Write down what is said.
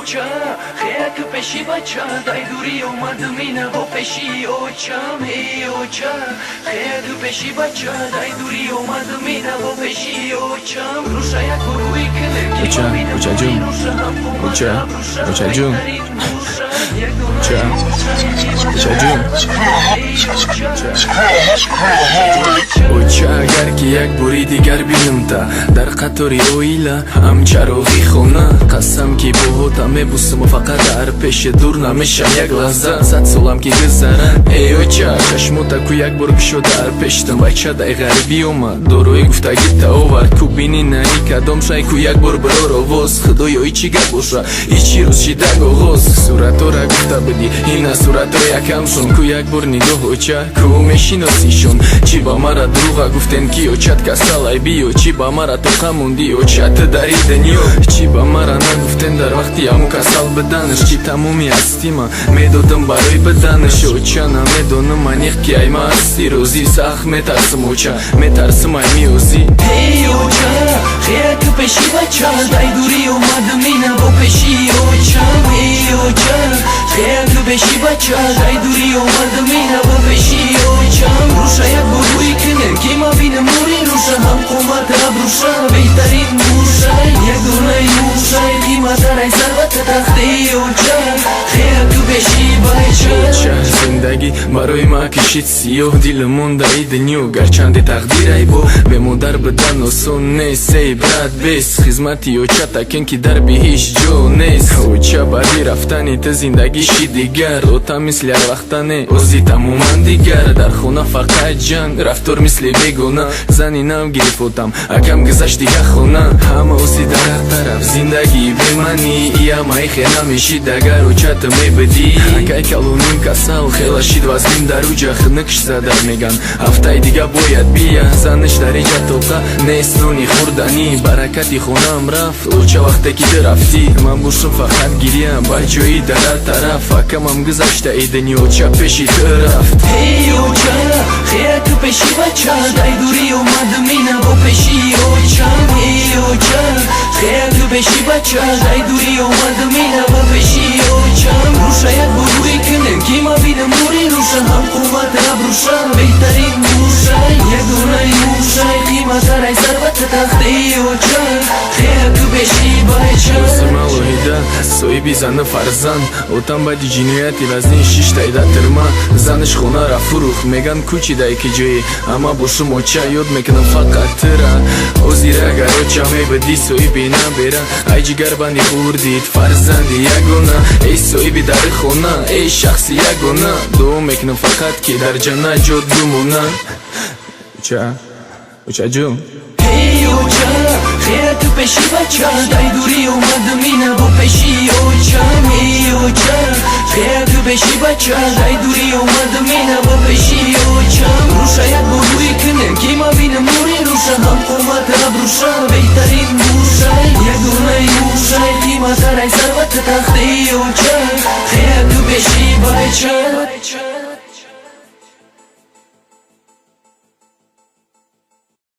оча, хеяк пеши бача, дай дури омадам ина бо пеши очам. Эй, оча, хеяк пеши бача, дай дури омадам ина бо пеши очам. Руша як рӯи кунем. Оча, очаҷон. Оча, очаҷон. Оча, очаҷон. Оча, агар ки як бори дигар бинамта дар қатори оила, ҳамчароғи хона, қасам ки боҳота мебусаму фақат дар пеши дур намешам як лаҳза, 100 солам ки гузара. Эй, оча, чашмота ку як бор кушо дар пештам. Бача дай ғарибӣ омад, дорои гуфтагита овард. Ку бини наи кадом шай, ку як бор бирор овоз. Худоё, и чӣ гап боша, и чӣ рӯз шидаг оғоз? Суратора гуфта будӣ, ина суратро якамшон. Ку як бор нигоҳ, оча, ку мешиносишон? Чӣ ба мара дурӯға гуфтен, ки очат касалай, биё? Чӣ ба мара тоқа мондӣ, оча, ту дар и дунё? Чӣ ба мара нагуфтен дар вақти ҳамун касал биданаш? Чӣ тамоми ҳастима медодам барои биданаш? Оча, намедонам аниқ ки ай ма ҳасти розӣ. Сахт метарсам, оча, метарсам ай миёзӣ. Эй, оча, хеяк пеши бача, дай дури омадам ина бо пеши очам. Эй, оча, хеяк пеши бача, дай дури омадам ина бо пеши очам. Руша як бор рӯи кунем, ки ма бинам нури руша, ҳам қомат абруша, беҳтарин мушай, як донаи мушай, қиматтарай сарвата тахти. Оча, хеяк пеши бача. Оча, зиндагӣ барои ма кишид сиёҳ, дилам мондаи дунё, гарчанде тақдирай бо бемодар бидан осон нест. Эй, брат, бес хизмати оча такен, ки дар биҳишт ҷо нест. Оча, баъди рафтани ту зиндагӣ ши дигар. Ота мисли ҳарвақта не, ози тамоман дигар. Дар хона фақат ҷанг, рафтор мисли бегона. Зани нав гирифт отам, акам гузашт дига хона. Ҳама оси дар ҳар тараф, зиндагии беманӣ. Иямаи хе намешид, агар очата мебидӣ. Акай калоним касал хела шид, вазнин дар уҷа хинукш зада меган, ҳафтаи дига бояд бия. Заниш дар иҷа тоқа нест, нони хӯрданӣ. Баракати хонаам рафт, оча, вақте ки ту рафтӣ. Ман бошам фақат гиря ба ҷои дар ҳар тараф. Акамам гузашта и дунё, оча, пеши ту рафт. Эй, оча, хеяк пеши бача, дай дури омадам ина бо пеши очам. Эй, оча, хеяк пеши бача, дай дури омадам ина бо пеши очам. Руша як бор рӯи кунем, ки ма бинам нури руша, ҳам қувват абруша, беҳтарин мушай, як донаи мушай, қиматтарай сарвата тахти. Оча, хеяк пеши бача. Озима алоҳида, соҳиби зану фарзанд. Отам баъди ҷинояти вазнин шиштайда тирма. Занаш хонара фурӯхт, меган кӯчидай ки ҷое. Ама бошум, оча, ёд мекунам фақат тира. Озир агар оча мебидӣ, соҳиби набера, ай ҷигарбанди хурдид, фарзанди ягона, эй соҳиби дари хона, эй шахси ягона, дуо мекунам фақат, ки дар ҷаннат ҷо бимона. Оча, очаҷон. Эй, оча, хеяк пеши бача, дай дури омадам ина бо пеши очам. Эй, оча, хеяк пеши бача, дай дури омадам ина бо пеши очам. Руша як бор рӯи кунем, ки ма бинам нури руша, ҳам қомат абруша, беҳтарин мушай, як донаи мушай, қиматтарай сарвата тахти. Оча, хеяк пеши бача.